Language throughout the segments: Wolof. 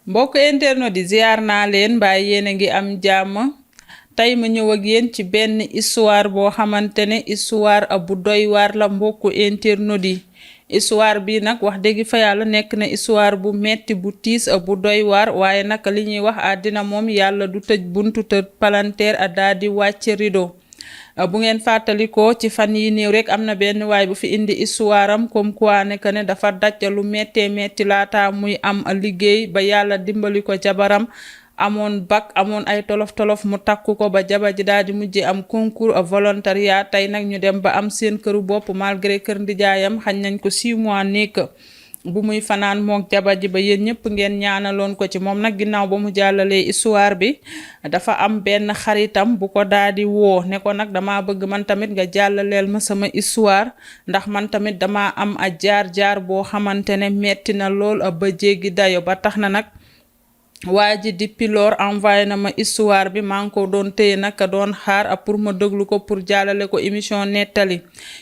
mbokk internet di ziar naa leen mbaa yéen a ngi am jàmm tey ma ñëw ak yéen ci benn histoire boo xamante ne histoire bu doy waar la mbokku internet yi histoire bi nag wax dëgg fa yàlla nekk na histoire bu metti bu tiis bu doy waar waaye nag li ñuy wax àddina moom yàlla du tëj buntu te palanteer a daal di wàcc rido bu ngeen fàttalikoo ci fan yi néew rek am na benn waay bu fi indi histoire am comme quoi ne dafa daj lu méttee metti laata muy am liggéey ba yàlla dimbali ko jabaram amoon bac amoon ay tolof-tolof mu takku ko ba jabar ji daal di mujj am concours volontariat tey nag ñu dem ba am seen këru bopp malgré kër ndijaayam xañ nañ ko 6 mois nekk bu muy fanaan mook jabar ji ba yéen ñëpp ngeen ñaanaloon ko ci moom nag ginnaaw ba mu jàllalee histoire bi dafa am benn xaritam bu ko daal di woo ne ko nag dama bëgg man tamit nga jàllaleel ma sama histoire ndax man tamit dama am a jaar-jaar boo xamante ne metti na lool ba jéggi dayo ba tax na nag waa ji depuis lors envoyé na ma histoire bi maa ngi ko doon téye nag doon xaar pour ma déglu ko pour jàllale ko émission nettali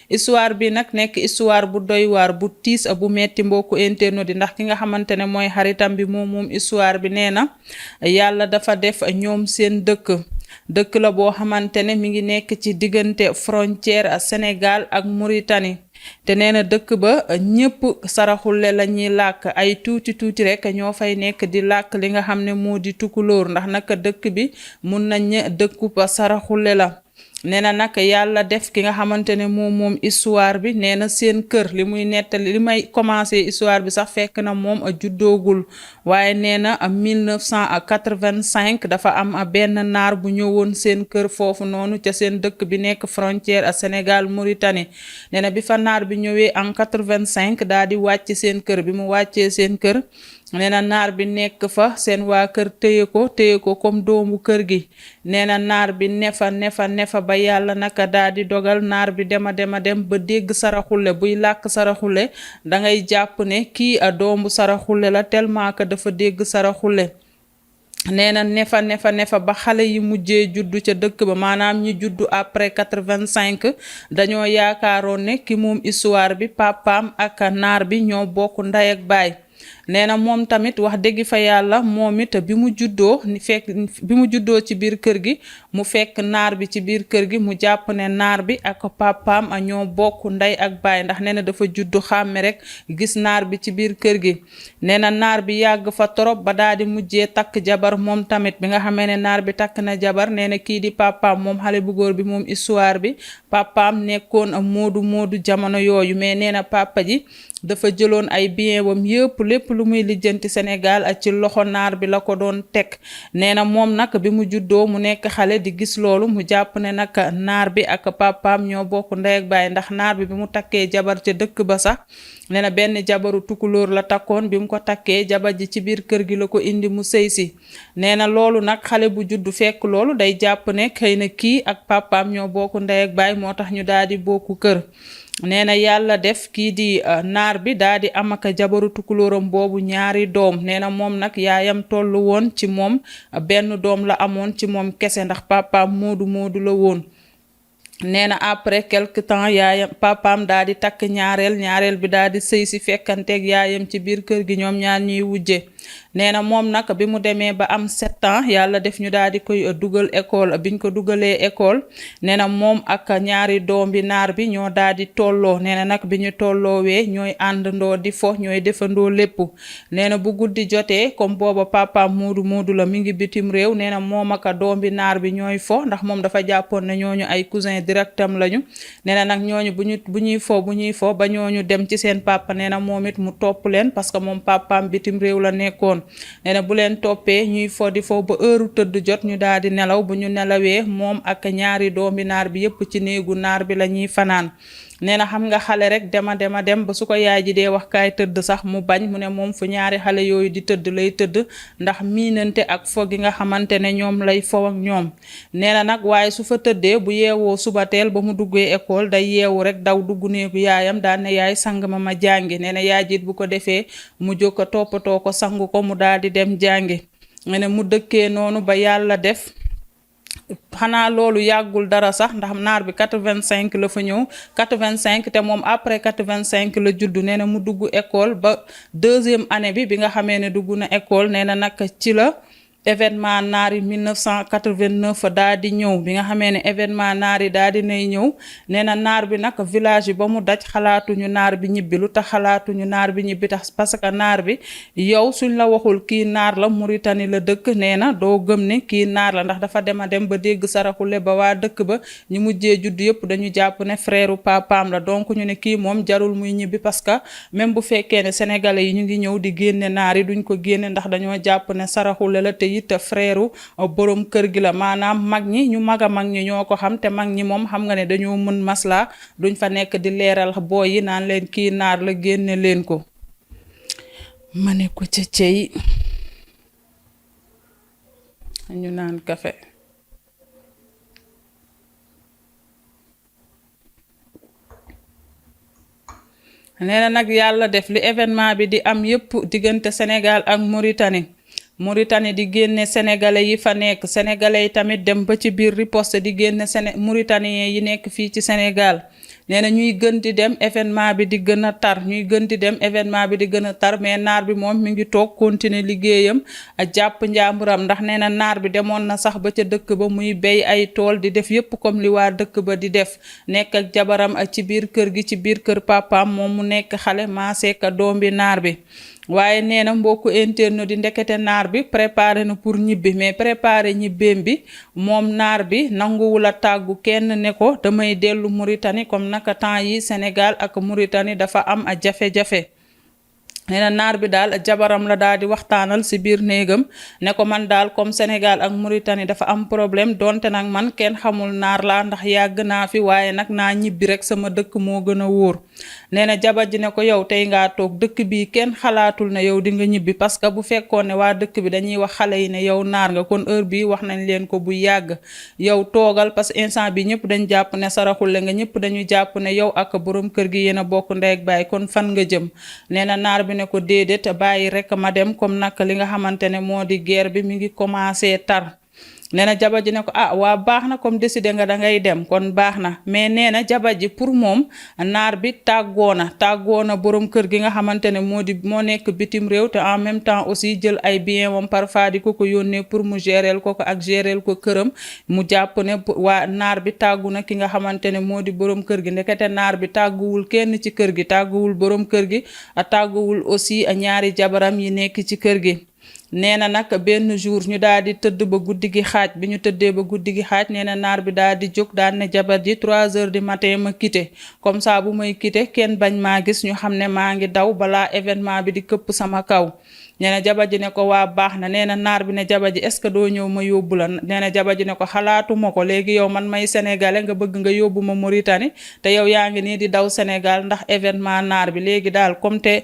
histoire bi nag nekk histoire bu doy waar bu tiis bu metti mbokku internet yi ndax ki nga xamante ne mooy xaritam bi moom histoire bi nee na yàlla dafa def ñoom seen dëkk la boo xamante ne mi ngi nekk ci diggante frontière Sénégal ak Mauritanie te nee na dëkk ba ñëpp saraxule la ñuy làkk ay tuuti rek ñoo fay nekk di làkk li nga xam ne moo di tukulóor ndax naka dëkk bi mun nañ dëkku ba saraxule la nee na nag yàlla def ki nga xamante ne moom histoire bi nee na seen kër li muy nettali li may commencé histoire bi sax fekk na moom a juddoogul waaye nee na 1985 dafa am benn naar bu ñëwoon seen kër foofu noonu ca seen dëkk bi nekk frontière à Sénégal Mauritanie nee na bi fa naar bi ñëwee en 85 daal di wàcc seen kër bi mu wàccee seen kër nee na naar bi nekk fa seen waa kër téye ko comme doomu kër gi nee na naar bi nefa ba yàlla naka daal di dogal naar bi dem ba dégg saraxule buy làkk saraxule da ngay jàpp ne kii a doomu saraxule la tellement que dafa dégg saraxule nee na nefa ba xale yi mujjee juddu ca dëkk ba maanaam ñi juddu après 85 dañoo yaakaaroon ne ki moom histoire bi papaam ak naar bi ñoo bokk ndey ak baay nee na moom tamit wax dëgg fa yàlla moom it bi mu juddoo ci biir kër gi mu fekk naar bi ci biir kër gi mu jàpp ne naar bi ak papaam a ñoo bokk ndey ak baay ndax nee na dafa juddu xàmme rek gis naar bi ci biir kër gi nee na naar bi yàgg fa torop ba daal di mujjee takk jabar moom tamit bi nga xamee ne naar bi takk na jabar nee na kii di papaam moom xale bu góor bi moom histoire bi papaam nekkoon moodu jamono yooyu mais nee na papa ji dafa jëloon ay bien wam yëpp lépp lu muy lijjanti Sénégal ak ci loxo naar bi la ko doon teg nee na moom nag bi mu juddoo mu nekk xale di gis loolu mu jàpp ne nag naar bi ak papaam ñoo bokk ndey ak baay ndax naar bi mu takkee jabar ca dëkk ba sax nee na benn jabaru tukulóor la takkoon bi mu ko takkee jabar ji ci biir kër gi la ko indi mu sëy si nee na loolu nag xale bu juddu fekk loolu day jàpp ne xëy na kii ak papaam ñoo bokk ndey ak baay moo tax ñu daal di bokku kër nee na yàlla def kii di naar bi daal di am ak jabaru tukulóoram boobu ñaari doom nee na moom nag yaayam tollu woon ci moom benn doom la amoon ci moom kese ndax papaam moodu la woon nee na après quelque temps yaayam papaam daal di takk ñaareel bi daal di sëy si fekkanteeg yaayam ci biir kër gi ñoom ñaar ñuy wujje nee na moom nag bi mu demee ba am 7 ans yàlla def ñu daal di koy dugal école biñ ko dugalee école nee na moom ak ñaari doom bi naar bi ñoo daal di tolloo nee na nag bi ñu tolloowee ñooy àndandoo di fo ñooy defandoo lépp nee na bu guddi jotee comme booba papaam moodu la mi ngi bitim réew nee na moom ak doom bi naar bi ñooy fo ndax moom dafa jàppoon ne ñooñu ay cousin directam lañu nee na nag ñooñu bu ñuy fo ba ñooñu dem ci seen papa nee na moom it mu topp leen parce que moom papaam bitim réew la nekkoon nee na bu leen toppee ñuy fo ba heure tëdd jot ñu daal di nelaw bu ñu nelawee moom ak ñaari doomi naar bi yépp ci néegu naar bi la ñuy fanaan nee na xam nga xale rek dem ba su ko yaay ji dee wax kaay tëdd sax mu bañ mu ne moom fu ñaari xale yooyu di tëdd lay tëdd ndax miinante ak fo gi nga xamante ne ñoom lay fo ak ñoom nee na nag waaye su fa tëddee bu yeewoo suba teel ba mu duggee école day yeewu rek daw dugg néegu yaayam daan ne yaay sang ma jàngi nee na yaay jiit bu ko defee mu jóg ko toppatoo ko sangu ko mu daal di dem jàngi nee na mu dëkkee noonu ba yàlla def xanaa loolu yàggul dara sax ndax naar bi 85 la fa ñëw 85 te moom après 85 la juddu nee na mu dugg école ba deuxième année bi nga xamee ne dugg na école nee na nag ci la événement naar yi 1989 daa di ñëw bi nga xamee ne événement naar yi daa di nay ñëw nee na naar bi nag village yi ba mu daj xalaatuñu naar bi ñibbi lu tax xalaatuñu naar bi ñibbi tax parce que naar bi yow suñ la waxul kii naar la Mauritanie la dëkk nee na doo gëm ne kii naar la ndax dafa dem a dem ba dégg saraxule ba waa dëkk ba ñu mujjee judd yëpp dañu jàpp ne frère papaam la donc ñu ne kii moom jarul muy ñibbi parce que même bu fekkee ne sénégalais yi ñu ngi ñëw di génne naar yi duñ ko génne ndax dañoo jàpp ne saraxule la te it frère borom kër gi la maanaam mag ñi ñu mag a mag ñi ñoo ko xam te mag ñi moom xam nga ne dañoo mën masla duñ fa nekk di leeral booy yi naan leen kii naar la génne leen ko ma ne ko ca cey ñu naan kafe nee na nag yàlla def li événement bi di am yépp diggante Sénégal ak Mauritanie di génne sénégalais yi fa nekk sénégalais yi tamit dem ba ci biir riposte di génne Mauritaniens yi nekk fii ci Sénégal nee na ñuy gën di dem événement bi di gën a tar ñuy gën di dem événement bi di gën a tar mais naar bi moom mi ngi toog continuer liggéeyam a jàpp njàmburam ndax nee na naar bi demoon na sax ba ca dëkk ba muy béy ay tool di def yépp comme li waa dëkk ba di def nekk ak jabaram ak ci biir kër gi ci biir kër papaam moom mu nekk xale maaseeka doom bi naar bi waaye nee na mbokku internet di ndekete naar bi préparé na pour ñibbi mais préparé ñibbeem bi moom naar bi nanguwul a tàggu kenn ne ko damay dellu Mauritanie comme naka temps yi Sénégal ak Mauritanie dafa am a jafe-jafe nee na naar bi daal jabaram la daal di waxtaanal si biir néegam ne ko man daal comme Sénégal ak Mauritanie dafa am problème donte nag man kenn xamul naar laa ndax yàgg naa fi waaye nag naa ñibbi rek sama dëkk moo gën a wóor nee na jabar ji ne ko yow tey ngaa toog dëkk bi kenn xalaatul ne yow di nga ñibbi parce que bu fekkoon ne waa dëkk bi dañuy wax xale yi ne yow naar nga kon heure bi wax nañ leen ko bu yàgg yow toogal parce que instant bi ñëpp dañ jàpp ne saraxule nga ñëpp dañu jàpp ne yow ak borom kër gi yéen a bokk ndey ak baay kon fan nga jëm nee na naar bi ne ko déedéet bàyyi rek ma dem comme nag li nga xamante ne moo di guerre bi mi ngi commencé tar nee na jabar ji ne ko waa baax na comme décidé nga da ngay dem kon baax na mais nee na jabar ji pour moom naar bi tàggoo na borom kër gi nga xamante ne moo nekk bitim réew te en même temps aussi jël ay bien moom parfois di ko yónnee pour mu géreel ko ak géreel ko këram mu jàpp ne waa naar bi tàggu na ki nga xamante ne moo di borom kër gi ndekete naar bi tàgguwul kenn ci kër gi tàgguwul borom kër gi tàgguwul aussi ñaari jabaram yi nekk ci kër gi nee na nag benn jour ñu daal di tëdd ba guddi gi xaaj bi ñu tëddee ba guddi gi xaaj nee na naar bi daal di jóg daal ne jabar ji 3 heures du matin ma quitté comme ça bu may quitté kenn bañ maa gis ñu xam ne maa ngi daw balaa événement bi di këpp sama kaw nee na jabar ji ne ko waa baax na nee na naar bi ne jabar ji est-ce que doo ñëw ma yóbbu la nee na jabar ji ne ko xalaatuma ko léegi yow man may sénégalais nga bëgg nga yóbbu ma Mauritanie te yow yaa ngi nii di daw Sénégal ndax événement naar bi léegi daal comme te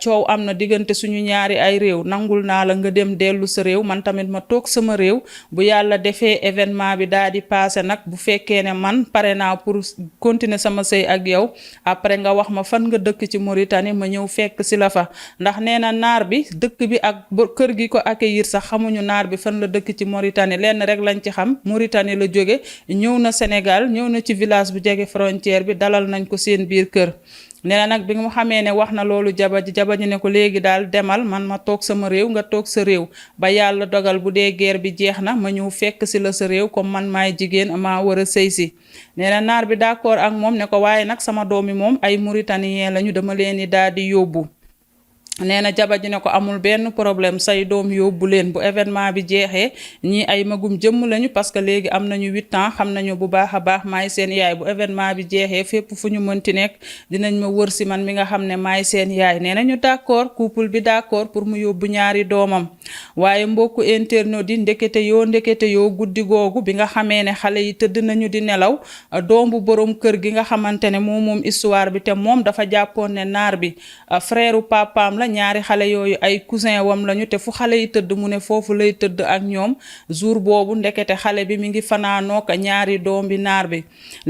coow am na diggante suñu ñaari ay réew nangul naa la nga dem dellu sa réew man tamit ma toog sama réew bu yàlla defee événement bi daal di passé nag bu fekkee ne man pare naa pour continuer sama sëy ak yow après nga wax ma fan nga dëkk ci Mauritanie ma ñëw fekk si la fa ndax nee na naar bi dëkk bi ak kër gi ko accueillir sax xamuñu naar bi fan la dëkk ci Mauritanie lenn rek lañ ci xam Mauritanie la jóge ñëw na Sénégal ñëw na ci village bu jege frontière bi dalal nañ ko seen biir kër nee na nag bi nga xamee ne wax na loolu jabar ji ne ko léegi daal demal man ma toog sama réew nga toog sa réew ba yàlla dogal bu dee guerre bi jeex na ma ñëw fekk si la sa réew comme man maay jigéen maa war a sëy si nee na naar bi d'accord ak moom ne ko waaye nag sama doomi moom ay Mauritanien lañu dama leen di daal di yóbbu nee na jabar ji ne ko amul benn problème say doom yóbbu leen bu événement bi jeexee ñii ay magum jëmm lañu parce que léegi am nañu 8 ans xam nañu bu baax a baax maay seen yaay bu événement bi jeexee fépp fu ñu mënti nekk dinañ ma wër si man mi nga xam ne maay seen yaay nee na ñu d'accord couple bi d'accord pour mu yóbbu ñaari doomam waaye mbokku internet di ndekete yoo guddi googu bi nga xamee ne xale yi tëdd nañu di nelaw doom bu borom kër gi nga xamante ne moom histoire bi te moom dafa jàppoon ne naar bi frère papaam la ñaari xale yooyu ay cousin wam lañu te fu xale yi tëdd mu ne foofu lay tëdd ak ñoom jour boobu ndekete xale bi mi ngi fanaanook ñaari doom bi naar bi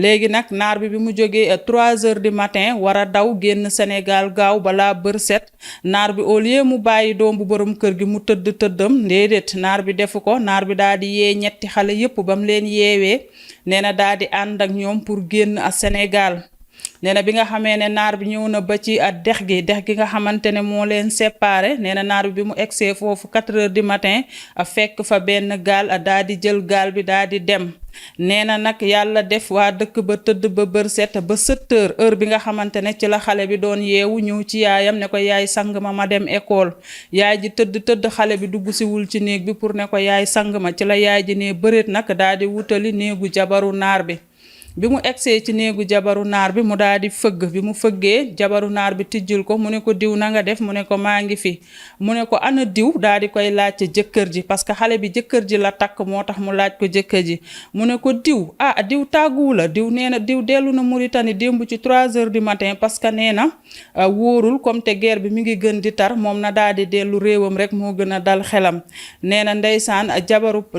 léegi nag naar bi mu jógee 3 heures du matin war a daw génn Sénégal gaaw balaa bër set naar bi au lieu mu bàyyi doom bu borom kër gi mu tëdd tëddam déedéet naar bi defu ko naar bi daal di yee ñetti xale yépp ba mu leen yeewee nee na daal di ànd ak ñoom pour génn a Sénégal nee na bi nga xamee ne naar bi ñëw na ba ci dex gi nga xamante ne moo leen séparé nee na naar bi mu egsee foofu 4 heures du matin fekk fa benn gaal daal di jël gaal bi daal di dem nee na nag yàlla def waa dëkk ba tëdd ba bër set ba 7 heures heure bi nga xamante ne ci la xale bi doon yeewu ñëw ci yaayam ne ko yaay sang ma dem école yaay ji tëdd xale bi dugg siwul ci néeg bi pour ne ko yaay sang ma ci la yaay ji ne bëreet nag daal di wutali néegu jabaru naar bi mu egsee ci néegu jabaru naar bi mu daal di fëgg bi mu fëggee jabaru naar bi tijjul ko mu ne ko diw na nga def mu ne ko maa ngi fi mu ne ko ana diw daal di koy laajte jëkkër ji parce que xale bi jëkkër ji la takk moo tax mu laaj ko jëkkër ji mu ne ko diw diw tàgguwu la diw nee na diw dellu na Mauritanie démb ci 3 heures du matin parce que nee na wóorul comme te guerre bi mi ngi gën di tar moom na daal di dellu réewam rek moo gën a dal xelam nee na ndeysaan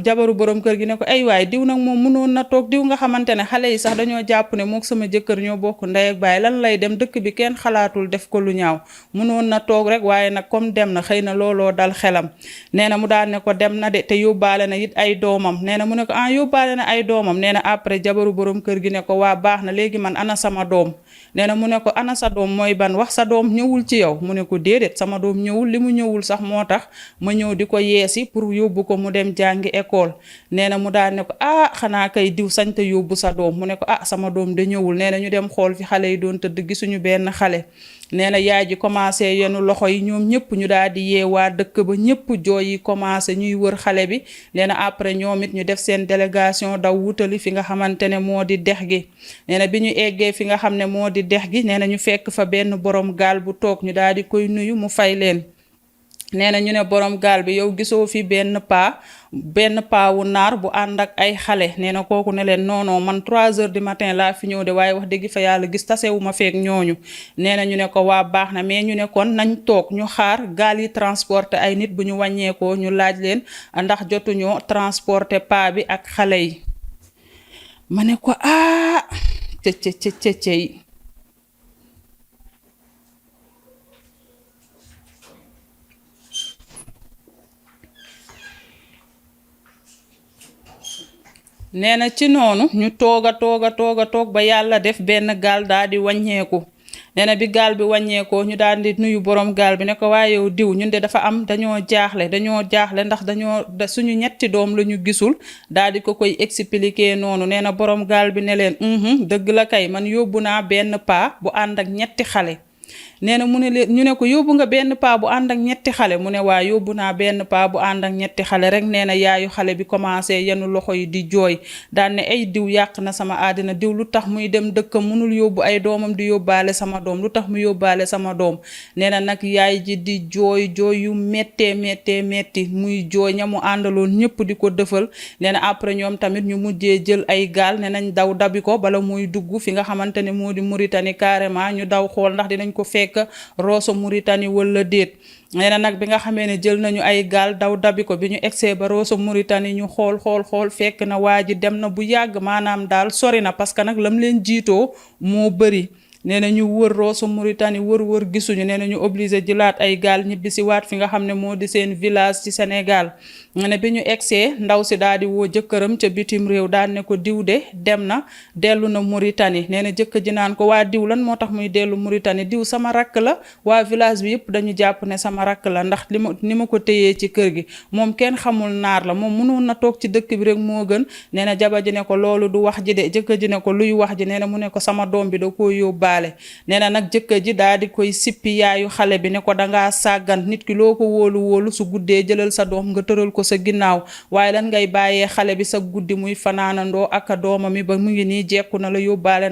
jabaru borom kër gi ne ko ay waay diw nag moom mënoon na toog diw nga xamante ne xale yi sax dañoo jàpp ne mook sama jëkkër ñoo bokk ndey ak baay lan lay dem dëkk bi kenn xalaatul def ko lu ñaaw mënoon na toog rek waaye nag comme dem na xëy na looloo dal xelam nee na mu daal ne ko dem na de te yóbbaale na it ay doomam nee na mu ne ko yóbbaale na ay doomam nee na après jabaru borom kër gi ne ko waa baax na léegi man ana sama doom nee na mu ne ko ana sa doom mooy ban wax sa doom ñëwul ci yow mu ne ko déedéet sama doom ñëwul li mu ñëwul sax moo tax ma ñëw di ko yeesi pour yóbbu ko mu dem jàngi école nee na mu daal ne ko xanaa kay diw sañ te yóbbu sa doom mu ne ko sama doom de ñëwul nee na ñu dem xool fi xale yi doon tëdd gisuñu benn xale nee na yaay ji commencé yenu loxo yi ñoom ñëpp ñu daal di yeewaa dëkk ba ñëpp jooy yi commencé ñuy wër xale bi nee na après ñoom it ñu def seen délégation daw wutali fi nga xamante ne moo di dex gi nee na bi ñu eggee fi nga xam ne moo di dex gi nee na ñu fekk fa benn borom gaal bu toog ñu daal di koy nuyu mu fay leen nee na ñu ne borom gaal bi yow gisoo fi benn paa wu naar bu ànd ak ay xale nee na kooku ne leen non man 3 heures du matin laa fi ñëw de waaye wax dëgg fa yàlla gis tasewu ma feek ñooñu nee na ñu ne ko waa baax na mais ñu ne kon nañ toog ñu xaar gaal yi transporter ay nit bu ñu wàññeekoo ñu laaj leen ndax jotuñoo transporter paa bi ak xale yi ma ne ko cëy nee na ci noonu ñu toog ba yàlla def benn gaal daal di wàññeeku nee na bi gaal bi wàññeekoo ñu daal di nuyu borom gaal bi ne ko waaye yow diw ñun de dafa am dañoo jaaxle ndax suñu ñetti doom la ñu gisul daal di ko koy expliquer noonu nee na borom gaal bi ne leen dëgg la kay man yóbbu naa benn paa bu ànd ak ñetti xale nee na mu ne leen ñu ne ko yóbbu nga benn paa bu ànd ak ñetti xale mu ne waa yóbbu naa benn paa bu ànd ak ñetti xale rek nee na yaayu xale bi commencé yenu loxo yi di jooy daan ne ay diw yàq na sama àddina diw lu tax muy dem dëkkam mënul yóbbu ay doomam di yóbbaale sama doom lu tax mu yóbbaale sama doom nee na nag yaay ji di jooy yu metti muy jooy ña mu àndaloon ñëpp di ko dëfal nee na après ñoom tamit ñu mujjee jël ay gaal ne nañ daw dabi ko bala muy dugg fi nga xamante ne moo di Mauritanie carrément ñu daw xool ndax dinañ ko fekk Rosso Mauritanie wala déet nee na nag bi nga xamee ne jël nañu ay gaal daw dabi ko bi ñu egsee ba Rosso Mauritanie ñu xool fekk na waa ji dem na bu yàgg maanaam daal sori na parce que nag lam leen jiitoo moo bëri nee na ñu wër Rosso Mauritanie wër gisuñu nee na ñu obligé jëlaat ay gaal ñibbi si waat fi nga xam ne moo di seen village ci Sénégal ne bi ñu egsee ndaw si daal di woo jëkkëram ca bitim réew daal ne ko diw de dem na dellu na Mauritanie nee na jëkkër ji naan ko waa diw lan moo tax muy dellu Mauritanie diw sama rakk la waa village bi yëpp dañu jàpp ne sama rakk la ndax ni ma ko téyee ci kër gi moom kenn xamul naar la moom mënoon na toog ci dëkk bi rek moo gën nee na jabar ji ne ko loolu du wax ji de jëkkër ji ne ko luy wax ji nee na mu ne ko sama doom bi da koo yóbbaale nee na nag jëkkër ji daal di koy sippi yaayu xale bi ne ko dangaa sàggan nit ki loo ko wóolu su guddee jëlal sa doom nga tëral ko sa ginnaaw waaye lan ngay bàyyee xale bi sa guddi muy fanaanandoo ak doomam mi ba mu ngi nii jekku na la yóbbaale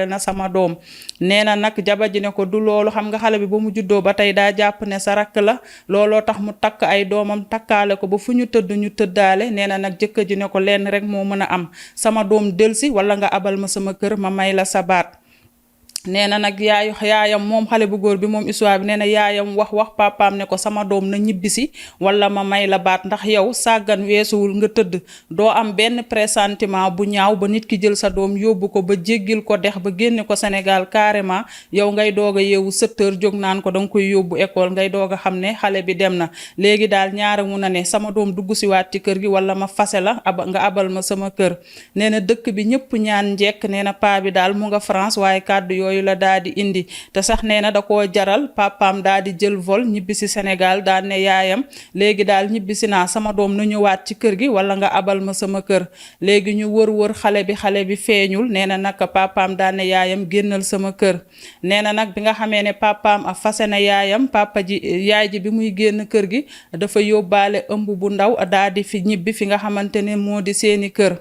na sama doom nee na nag jabar ji ne ko du loolu xam nga xale bi ba mu juddoo ba tey daa jàpp ne sa rakk la looloo tax mu takk ay doomam takkaale ko ba fu ñu tëdd ñu tëddaale nee na nag jëkkër ji ne ko lenn rek moo mën a am sama doom delsi wala nga abal ma sama kër ma may la sa baat nee na nag yaayam moom xale bu góor bi moom histoire bi nee na yaayam wax papaam ne ko sama doom na ñibbisi wala ma may la baat ndax yow sàggan weesuwul nga tëdd doo am benn pressentiment bu ñaaw ba nit ki jël sa doom yóbbu ko ba jéggil ko dex ba génne ko Sénégal carrément yow ngay doog a yeewu 7 heures jóg naan ko danga koy yóbbu école ngay doog a xam ne xale bi dem na léegi daal ñaara mun a ne sama doom dugg si waat ci kër gi wala ma fase la nga abal ma sama kër nee na dëkk bi ñëpp ñaan njekk nee na paa bi daal mu nga France waaye kàddu yooyu la daal di indi te sax nee na da koo jaral papaam daal di jël vol ñibbisi Sénégal daal ne yaayam léegi daal ñibbisi naa sama doom na ñëwaat ci kër gi wala nga abal ma sama kër léegi ñu wër xale bi feeñul nee na nag papaam daal ne yaayam génnal sama kër nee na nag bi nga xamee ne papaam a fase na yaayam yaay ji bi muy génn kër gi dafa yóbbaale ëmb bu ndaw daal di fi ñibbi fi nga xamante ne moo di seeni kër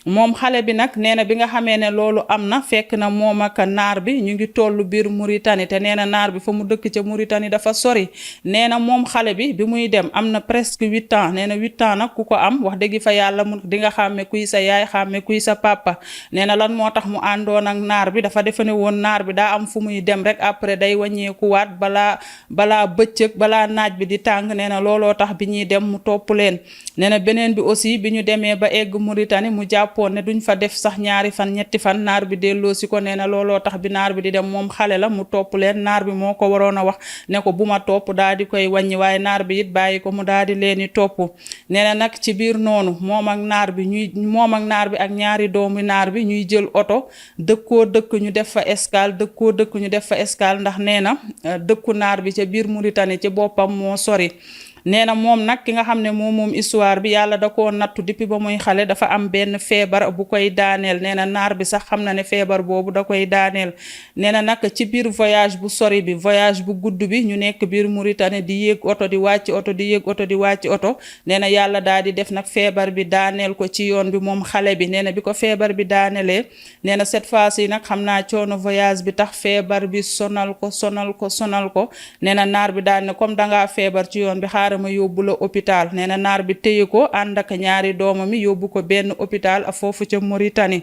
moom xale bi nag nee na bi nga xamee ne loolu am na fekk na moom ak naar bi ñu ngi tollu biir Mauritanie te nee na naar bi fa mu dëkk ca Mauritanie dafa sori nee na moom xale bi muy dem am na presque 8 ans nee na 8 ans nag ku ko am wax dëgg fa yàlla mu di nga xàmme kuy sa yaay xàmme kuy sa papa nee na lan moo tax mu àndoon ak naar bi dafa defe ne woon naar bi daa am fu muy dem rek après day wàññeekuwaat balaa bëccëg balaa naaj bi di tàng nee na looloo tax bi ñuy dem mu topp leen nee na beneen bi aussi bi ñu demee ba egg Mauritanie mu jàppoon ne duñ fa def sax 2 fan 3 fan naar bi delloo si ko nee na looloo tax bi naar bi di dem moom xale la mu topp leen naar bi moo ko waroon a wax ne ko bu ma topp daal di koy wàññi waaye naar bi it bàyyi ko mu daal di leen di topp nee na nag ci biir noonu moom ak naar bi ak ñaari doomu naar bi ñuy jël oto dëkkoo dëkk ñu def fa escale ndax nee na dëkku naar bi ca biir Mauritanie ci boppam moo sori nee na moom nag ki nga xam ne moom histoire bi yàlla da koo nattu depuis ba muy xale dafa am benn feebar bu koy daaneel nee na naar bi sax xam na ne feebar boobu da koy daaneel nee na nag ci biir voyage bu sori bi voyage bu gudd bi ñu nekk biir Mauritanie di yéeg oto di wàcc oto di yéeg oto di wàcc oto nee na yàlla daal di def nag feebar bi daaneel ko ci yoon bi moom xale bi nee na bi ko feebar bi daanelee nee na cette fois-ci nag xam naa coono voyage bi tax feebar bi sonal ko nee na naar bi daal ne comme dangaa feebar ci yoon bi ma yóbbu la hôpital nee na naar bi téye ko ànd ak ñaari doomam yi yóbbu ko benn hôpital foofu ca Mauritanie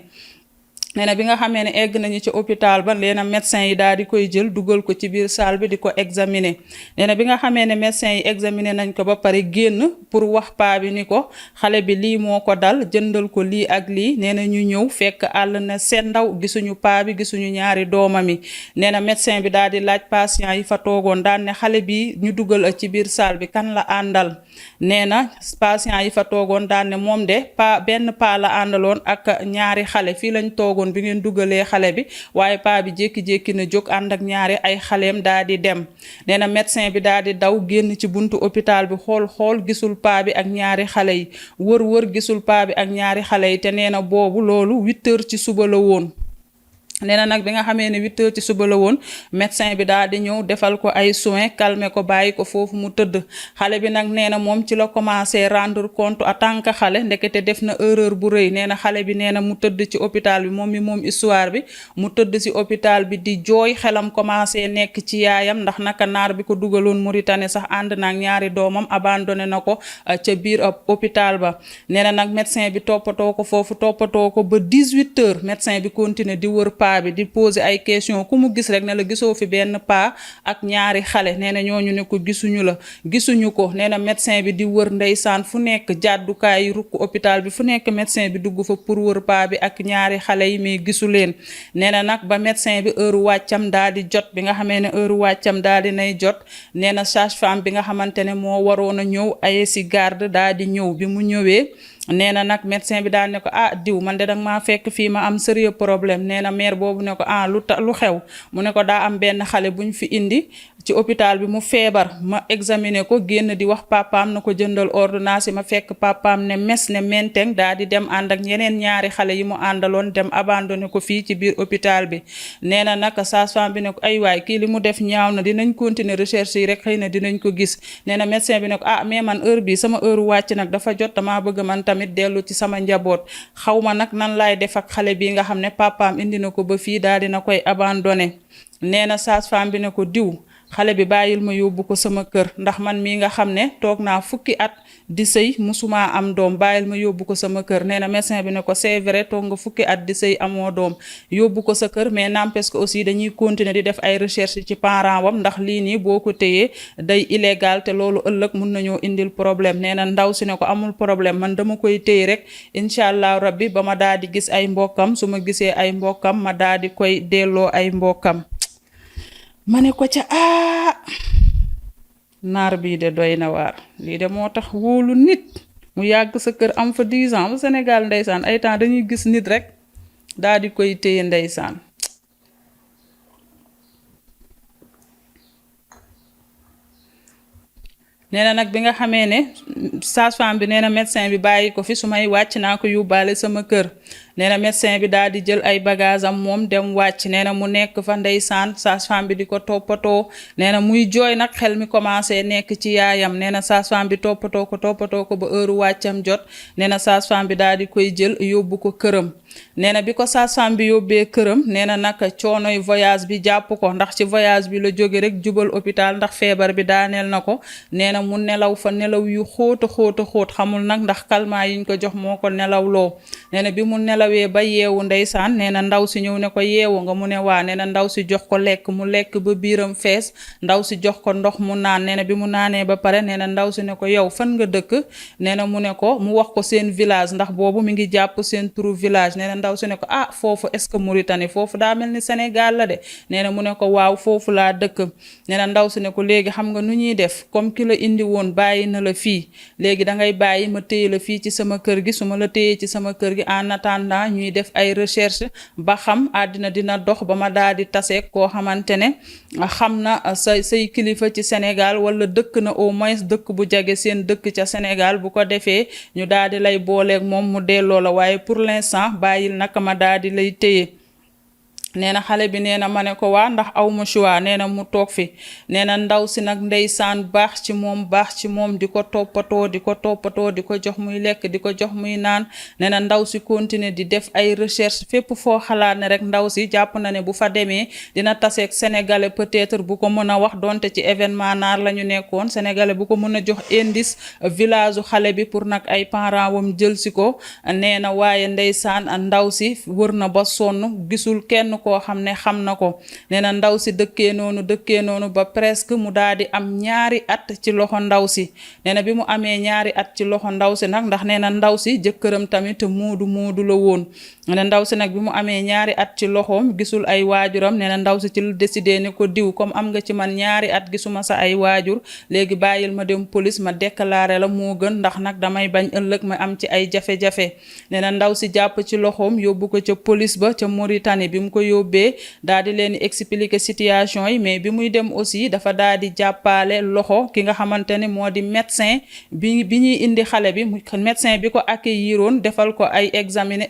nee na bi nga xamee ne egg nañu ci hôpital ba nee na médecin yi daal di koy jël dugal ko ci biir salle bi di ko examiner nee na bi nga xamee ne médecin yi examiner nañ ko ba pare génn pour wax paa bi ni ko xale bi lii moo ko dal jëndal ko lii ak lii nee na ñu ñëw fekk àll na seen ndaw gisuñu paa bi gisuñu ñaari doomam yi nee na médecin bi daal di laaj patient yi fa toogoon daan ne xale bi ñu dugal ci biir salle bi kan la àndal nee na patient yi fa toogoon daan ne moom de benn paa la àndaloon ak ñaari xale fii lañ toogoon bi ngeen dugalee xale bi waaye paa bi jékki-jékki na jóg ànd ak ñaari ay xaleem daal di dem nee na médecin bi daal di daw génn ci buntu hôpital bi xool gisul paa bi ak ñaari xale yi wër gisul paa bi ak ñaari xale yi te nee na boobu loolu 8 heures ci suba la woon nee na nag bi nga xamee ne 8 heures ci suba la woon médecin bi daal di ñëw defal ko ay soins calmer ko bàyyi ko foofu mu tëdd xale bi nag nee na moom ci la commencé rendre compte en tant que xale ndekete def na erreur bu rëy nee na xale bi nee na mu tëdd ci hôpital bi moom histoire bi mu tëdd ci hôpital bi di jooy xelam commencé nekk ci yaayam ndax naka naar bi ko dugaloon Mauritanie sax ànd naag ñaari doomam abandonné na ko ca biir hôpital ba nee na nag médecin bi toppatoo ko ba 18 heures médecin bi continué di wër paa bi di poser ay question ku mu gis rek ne la gisoo fi benn paa ak ñaari xale nee na ñooñu ne ko gisuñu ko nee na médecin bi di wër ndeysaan fu nekk jàddukaay rukk hôpital bi fu nekk médecin bi dugg fa pour wër paa bi ak ñaari xale yi mais gisu leen nee na nag ba médecin bi heure wàccam daal di jot bi nga xamee ne heure wàccam daal di nay jot nee na sage-femme bi nga xamante ne moo waroon a ñëw ay si garde daal di ñëw bi mu ñëwee nee na nag médecin bi daal ne ko diw man de danga maa fekk fii ma am sérieux problème nee na mère boobu ne ko lu xew mu ne ko daa am benn xale buñ fi indi ci hôpital bi mu feebar ma examiner ko génn di wax papaam na ko jëndal ordonnance yi ma fekk papaam ne mes ne menteng daal di dem ànd ak yeneen ñaari xale yi mu àndaloon dem abandonné ko fii ci biir hôpital bi nee na nag sage-femme bi ne ko ay waay kii li mu def ñaaw na dinañ continuer recherche yi rek xëy na dinañ ko gis nee na médecin bi ne ko mais man heure bi sama heure wàcc nag dafa jot damaa bëgg man tamit dellu ci sama njaboot xaw ma nag nan laay def ak xale bi nga xam ne papaam indi na ko ba fii daal dina koy abandonné nee na sage-femme bi ne ko diw xale bi bàyyil ma yóbbu ko sama kër ndax man mii nga xam ne toog naa fukki at di sëy musuma am doom bàyyil ma yóbbu ko sama kër nee na médecin bi ne ko c'est vrai toog nga fukki at di sëy amoo doom yóbbu ko sa kër mais n'empêche que aussi dañuy continuer di def ay recherche ci parent wam ndax lii nii boo ko téyee day illégal te loolu ëllëg mun nañoo indil problème nee na ndaw si ne ko amul problème man dama koy téye rek incha allah rabbi ba ma daa di gis ay mbokkam su ma gisee ay mbokkam ma daa di koy delloo ay mbokkam ma ne ko ca naar bii de doy na waar lii de moo tax wóolu nit mu yàgg sa kër am fa 10 ans ba Sénégal ndeysaan ay temps dañuy gis nit rek daa di koy téye ndeysaan nee na nag bi nga xamee ne sage-femme bi nee na médecin bi bàyyi ko fi su may wàcc naa ko yóbbaale sama kër nee na médecin bi daal di jël ay bagage am moom dem wàcc nee na mu nekk fa ndeysaan sage-femme bi di ko toppatoo nee na muy jooy nag xel mi commencé nekk ci yaayam nee na sage-femme bi toppatoo ko ba heure wàccam jot nee na sage-femme bi daal di koy jël yóbbu ko këram nee na bi ko sage-femme bi yóbbee këram nee na nag coonoy voyage bi jàpp ko ndax ci voyage bi la jóge rek jubal hôpital ndax feebar bi daaneel na ko nee na mu nelaw fa nelaw yu xóot xamul nag ndax calmant yiñ ko jox moo ko nelawloo nee na bi mu nelawee ba yeewu ndeysaan nee na ndaw si ñëw ne ko yeewu nga mu ne waa nee na ndaw si jox ko lekk mu lekk ba biiram fees ndaw si jox ko ndox mu naan nee na bi mu naanee ba pare nee na ndaw si ne ko yow fan nga dëkk nee na mu ne ko mu wax ko seen village ndax boobu mi ngi jàpp seen turu village nee na ndaw si ne ko foofu est-ce que Mauritanie foofu daa mel ni Sénégal la de nee na mu ne ko waaw foofu laa dëkk nee na ndaw si ne ko léegi xam nga nu ñuy def comme ki la indi woon bàyyi na la fii léegi dangay bàyyi ma téye la fii ci sama kër gi su ma la téyee ci sama kër gi en attendant ñuy def ay recherche ba xam àddina dina dox ba ma daal di taseeg koo xamante ne xam na say kilifa ci Sénégal wala dëkk na au moins dëkk bu jage seen dëkk ca Sénégal bu ko defee ñu daal di lay booleeg moom mu delloo la waaye pour l'instant bàyyil naka ma daal di lay téye nee na xale bi nee na ma ne ko waa ndax aw ma choix nee na mu toog fi nee na ndaw si nag ndeysaan baax ci moom di ko toppatoo di ko jox muy lekk di ko jox muy naan nee na ndaw si continuer di def ay recherche fépp foo xalaat ne rek ndaw si jàpp na ne bu fa demee dina taseeg sénégalais peut-être bu ko mën a wax donte ci événement naar la ñu nekkoon sénégalais bu ko mën a jox indice village xale bi pour nag ay parents wam jël si ko nee na waaye ndeysaan ndaw si wër na ba sonn gisul kenn koo xam ne xam na ko nee na ndaw si dëkkee noonu ba presque mu daal di am ñaari at ci loxo ndaw si nee na bi mu amee ñaari at ci loxo ndaw si nag ndax nee na ndaw si jëkkëram tamit moodu la woon nee na ndaw si nag bi mu amee ñaari at ci loxoom gisul ay waajuram nee na ndaw si ci lu décidé ne ko diw comme am nga ci man ñaari at gisuma sa ay waajur léegi bàyyil ma dem police ma déclaré la moo gën ndax nag damay bañ ëllëg ma am ci ay jafe-jafe nee na ndaw si jàpp ci loxoom yóbbu ko ca police ba ca Mauritanie bi mu ko yóbbee daal di leen expliquer situation yi mais bi muy dem aussi dafa daal di jàppale loxo ki nga xamante ne moo di médecin bi ñuy indi xale bi médecin bi ko accueilliroon defal ko ay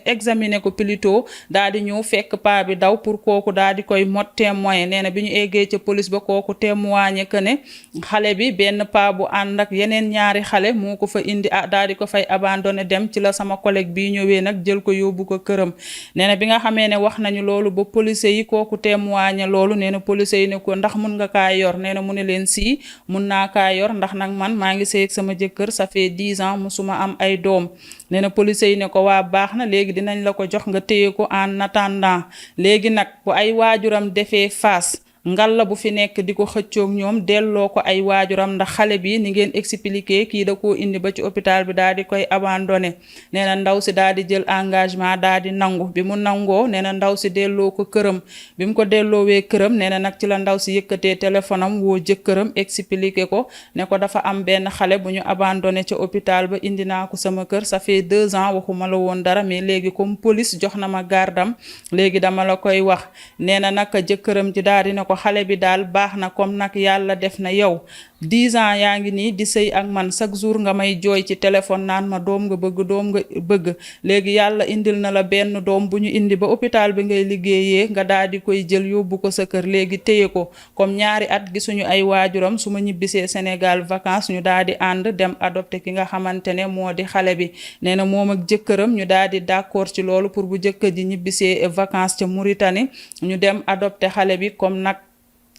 examiner ko plutôt daal di ñëw fekk paa bi daw pour kooku daal di koy mot témoin nee na bi ñu eggee ca police ba kooku témoigné que ne xale bi benn paa bu ànd ak yeneen ñaari xale moo ko fa indi daal di ko fay abandonné dem ci la sama collègue bi ñëwee nag jël ko yóbbu ko këram nee na bi nga xamee ne wax nañu loolu ba policier yi kooku témoigné loolu nee na policier yi ne ko ndax mun nga kaa yor nee na mu ne leen si mun naa kaa yor ndax nag man maa ngi sëy ak sama jëkkër ça fait 10 ans musuma am ay doom nee na policier yi ne ko waa baax na léegi dinañ la ko jox nga téye ko en attendant léegi nag bu ay waajuram defee face ngal la bu fi nekk di ko xëccoog ñoom delloo ko ay waajuram ndax xale bi ni ngeen expliqué kii da koo indi ba ci hôpital bi daal di koy abandonné nee na ndaw si daal di jël engagement daal di nangu bi mu nangoo nee na ndaw si delloo ko këram bi mu ko delloowee këram nee na nag ci la ndaw si yëkkatee téléphone am woo jëkkëram expliqué ko ne ko dafa am benn xale bu ñu abandonné ca hôpital ba indi naa ko sama kër ça fait 2 ans waxuma la woon dara mais léegi comme police jox na ma gardam léegi dama la koy wax nee na nag jëkkëram ji daal di ne ko xale bi daal baax na comme nag yàlla def na yow 10 ans yaa ngi nii di sëy ak man chaque jour nga may jooy ci téléphone naan ma doom nga bëgg léegi yàlla indil na la benn doom bu ñu indi ba hôpital bi ngay liggéeyee nga daal di koy jël yóbbu ko sa kër léegi téye ko comme ñaari at gisuñu ay waajuram su ma ñibbisee Sénégal vacances ñu daal di ànd dem adopté ki nga xamante ne moo di xale bi nee na moom ak jëkkëram ñu daal di d'accord ci loolu pour bu jëkkër ji ñibbisee vacances ca Mauritanie ñu dem adopté xale bi comme nag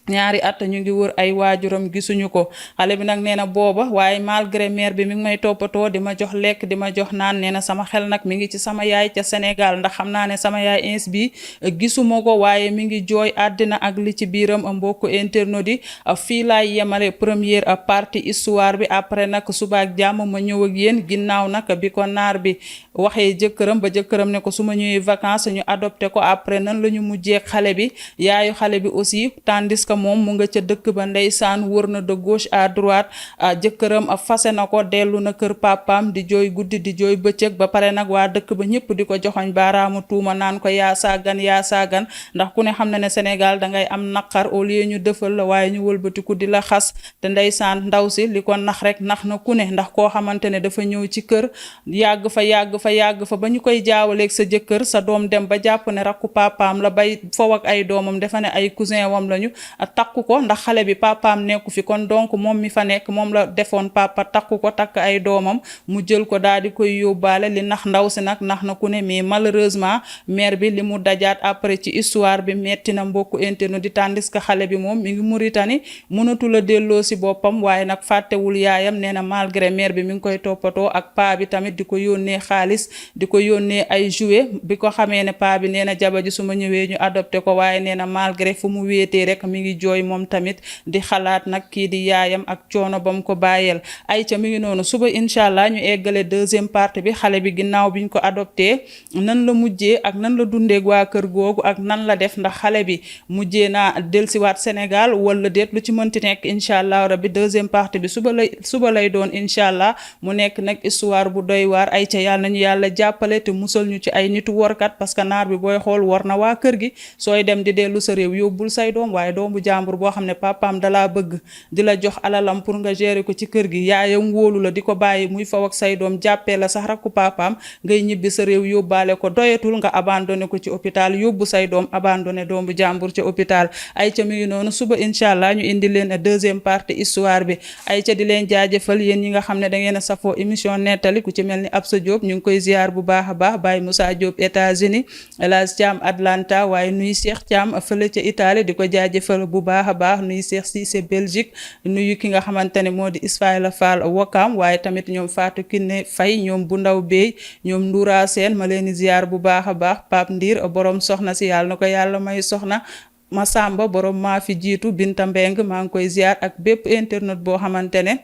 ñaari at ñu ngi wër ay waajuram gisuñu ko xale bi nag nee na booba waaye malgré mère bi mi ngi may toppatoo di ma jox lekk di ma jox naan nee na sama xel nag mi ngi ci sama yaay ca Sénégal ndax xam naa ne sama yaay ins bi gisuma ko waaye mi ngi jooy àddina ak li ci biiram mbokku internautes yi fii laay yemale première partie histoire bi après nag suba ak jàmm ma ñëw ak yéen ginnaaw nag bi ko naar bi waxee jëkkëram ba jëkkëram ne ko su ma ñëwee vacances ñu adopté ko après nan la ñu mujjee xale bi yaayu xale bi aussi tandis que moom mu nga ca dëkk ba ndeysaan wër na de gauche à droite jëkkëram fase na ko dellu na kër papaam di jooy guddi di jooy bëccëg ba pare nag waa dëkk ba ñëpp di ko joxoñ baaraamu tuuma naan ko yaa saagan ndax ku ne xam na ne Sénégal dangay am naqar au lieu ñu defal la waaye ñu wëlbatiku di la xas te ndeysaan ndaw si li ko nax rek nax na ku ne ndax koo xamante ne dafa ñëw ci kër yàgg fa ba ñu koy jaawaleeg sa jëkkër sa doom dem ba jàpp ne rakku papaam la bay fow ak ay doomam defa ne ay cousin wam lañu takku ko ndax xale bi papaam nekku fi kon donc moom mi fa nekk moom la defoon papa takku ko takk ay doomam mu jël ko daal di koy yóbbaale li nax ndaw si nag nax na ku ne mais malheureusement mère bi li mu dajaat après ci histoire bi metti na mbokku internet di tandis que xale bi moom mi ngi Mauritanie mënatu la delloo si boppam waaye nag fàttewul yaayam nee na malgré mère bi mi ngi koy toppatoo ak paa bi tamit di ko yónnee xaalis di ko yónnee ay jouet bi ko xamee ne paa bi nee na jaba ji su ma ñëwee ñu adopté ko waaye nee na malgré fu mu wéetee rek mi ngi jooy moom tamit di xalaat nag kii di yaayam ak coono bam ko bàyyeel ay ca mi ngi noonu suba incha allah ñu eggale deuxième partie bi xale bi ginnaaw biñ ko adopté nan la mujjee ak nan la dundeeg waa kër googu ak nan la def ndax xale bi mujjee naa delsiwaat Sénégal wala déet lu ci mënti nekk incha allah rabbi deuxième partie bi suba lay doon incha allah mu nekk nag histoire bu doy waar ay ca yàlla nañu yàlla jàppale te musal ñu ci ay nitu workat parce que naar bi booy xool war na waa kër gi sooy dem di dellu sa réew yóbbul say doom waaye doomu jàmbur boo xam ne papaam dalaa bëgg di la jox alalam pour nga gérer ko ci kër gi yaayam wóolu la di ko bàyyi muy faw ak say doom jàppee la sax rakku papaam ngay ñibbi sa réew yóbbaale ko doyatul nga abandonné ko ci hôpital yóbbu say doom abandonné doomu jàmbur ci hôpital ay ca mi ngi noonu suba incha allah ñu indi leen deuxième partie histoire bi ay ca di leen jaajëfal yéen ñi nga xam ne da ngeen a safoo émission nettali ku ci mel ni Absa Diop ñu ngi koy ziar bu baax a baax Baye Moussa Diop États-Unis El Hadj Thiam Atlanta waaye nuy Cheikh Thiam fële ca Italie di ko jaajëfal bu baax a baax nuy Cheikh Cissé Belgique nuyu ki nga xamante ne moo di Ismaïla Fall Wakam waaye tamit ñoom Fatou Kiné Faye ñoom bu ndaw Bey ñoom Ndoura Sène ma leen di ziar bu baax a baax Pape Ndir borom soxna si yàlla na ko yàlla may soxna Masamba borom maa fi jiitu Binta Mbeng maa ngi koy ziar ak bépp internet boo xamante ne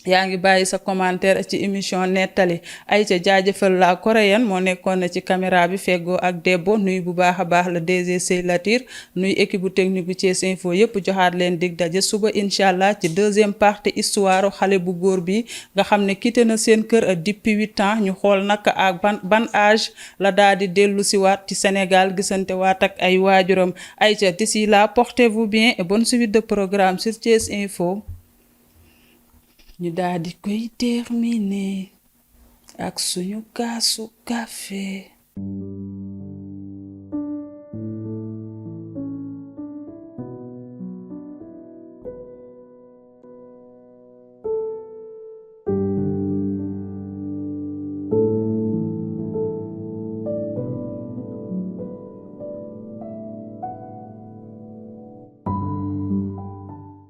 yaa ngi bàyyi sa commentaire ci émission nettali ay ca jaajëfal la coréenne moo nekkoon na ci caméra bi feggoo ak Debbo nuy bu baax a baax la DG Sey Latir nuy équipe bu technique bu Thiès Info yépp joxaat leen dig daje suba incha allah ci deuxième partie histoire xale bu góor bi nga xam ne quitté na seen kër depuis 8 ans ñu xool nag ak ban âge la daal di dellu si waat ci Sénégal gisante waat ak ay waajuram ay ca d'ici là portez-vous bien et bonne suite de programme sur Thiès Info. ñu daal di koy terminer ak suñu kaasu café